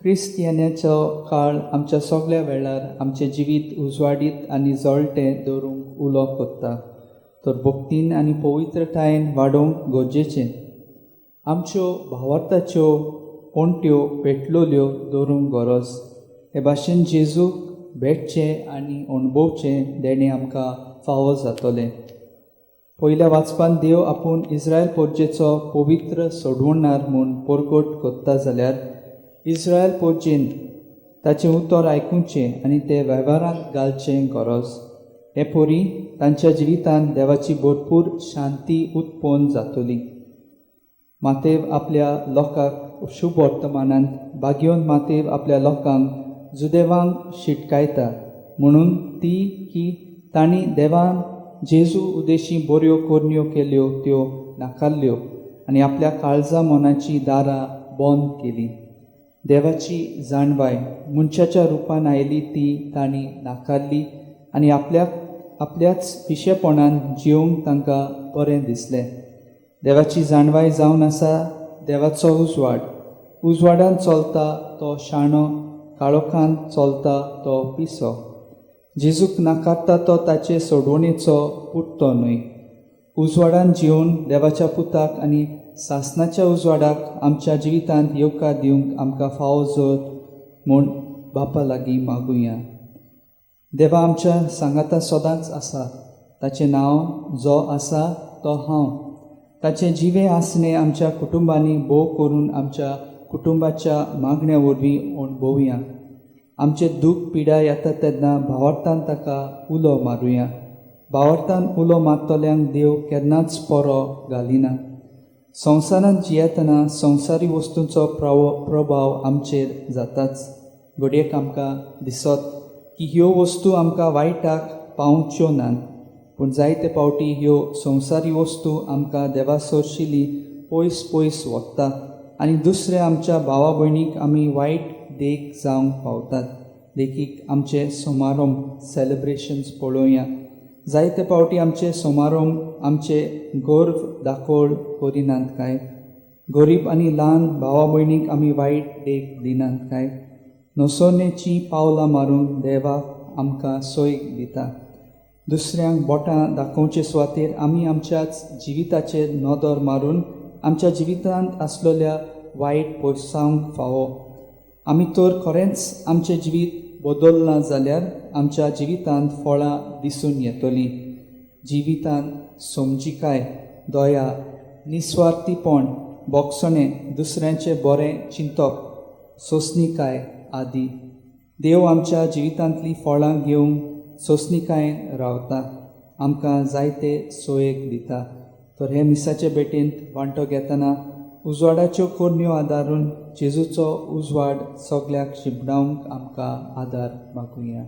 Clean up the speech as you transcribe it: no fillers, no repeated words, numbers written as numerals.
क्रिस्त येण्याचो काळ आमच्या सगळ्या वेळार आमचें जिवीत उजवाडीत आनी जळटें दवरूंक उलो कोत्ता, तर भक्तीन आनी पवित्रतायेन वाडोवंक गरजेचें. आमच्यो भावार्थाच्यो पणट्यो पेटलोल्यो दवरूंक गरज. हे भाशेन जेजूक भेटचें आनी अणभवचें देणें आमकां फावो जातलें. पयल्या वाचपान देव आपूण इस्रायल पोरजेचो पवित्र सोडवणार म्हूण परगट कोत्ता जाल्यार इस्रायल पोरजेन ताचें उतर आयकुचें आनी तें वेव्हारांत घालचें गरज. हे परी तांच्या जिवितांत देवाची भरपूर शांती उत्पन्न जातली. मातेव आपल्या लोकांक शुभ वर्तमानांत बागयोवन मातेव आपल्या लोकांक जुदेवांक शिटकायता म्हणून ती की तांणी देवान जेजू उदेशी बऱ्यो करण्यो केल्यो त्यो नाकारल्यो आनी आपल्या काळजा मनाची दारां बंद केली. देवाची जाणवाय मनशाच्या रुपान आयली ती तांणी नाकारली आनी आपल्याक आपल्याच पिशेपणान जिवंक तांकां बरें दिसलें. देवाची जाणवाय जावन आसा देवाचो उजवाड. उजवाडान चलता तो शाणो, काळोखान चलता तो पिसो. जेजूक नाकारता तो ताचे सोडवणेचो पुरतो न्हय. उजवाडान जिवन देवाच्या पुताक आनी सासनाच्या उजवाडाक आमच्या जिवितांत येवकार दिवंक आमकां फावो जर म्हूण बापा लागीं मागुया. देवा आमच्या सांगाता सदांच आसा. ताचें नांव जो आसा तो हांव. ताचें जिवें आसणें आमच्या कुटुंबांनी भोव करून आमच्या कुटुंबाच्या मागण्या वरवीं अणभवया. आमचें दूख पिडा येता तेन्ना भावार्थान ताका उलो मारुया. भावार्थान उलो मारतल्यांक देव केन्नाच परो घालिना. संवसारांत जियेतना संवसारी वस्तूंचो प्रभाव आमचेर जाताच. घडयेक आमकां दिसत की ह्यो वस्तू आमकां वायटाक पावच्यो नात, पूण जायते फावटी ह्यो संवसारी वस्तू आमकां देवा सरशिली पयस पयस व्हरता आनी दुसऱ्या आमच्या भावा भयणीक आमी वायट देख जावंक पावतात. देखीक आमचे समारंभ सेलिब्रेशन्स पळोवया. जायते फावटी आमचे समारंभ आमचे गर्व दाखोवळ करिनात काय? गरीब आनी ल्हान भावा भयणीक आमी वायट देख दिनात काय? नसोनेचीं पावलां मारून देवाक आमकां सोय दिता. दुसऱ्यांक बोटां दाखोवचे सुवातेर आमी आमच्याच जिविताचेर नदर मारून आमच्या जिवितांत आसलेल्या वायट पयसावंक फावो. आमी तर खरेंच आमचें जिवीत बदलना जाल्यार आमच्या जिवितांत फळां दिसून येतलीं. जिवितांत समजिकाय, दया, निस्वार्थीपण, बोगसणें, दुसऱ्यांचें बरें चिंतप, सोंसणीकाय आदी. देव आमच्या जिवितांतलीं फळां घेवंक सोंसणीकायेन रावता, आमकां जायते सोयेक दिता. तर हे मिसाचे भेटेंत वांटो घेतना उजवाडाच्यो करण्यो आदारून जेजूचो उजवाड सगळ्याक शिंपडावंक आमकां आदार मागुया.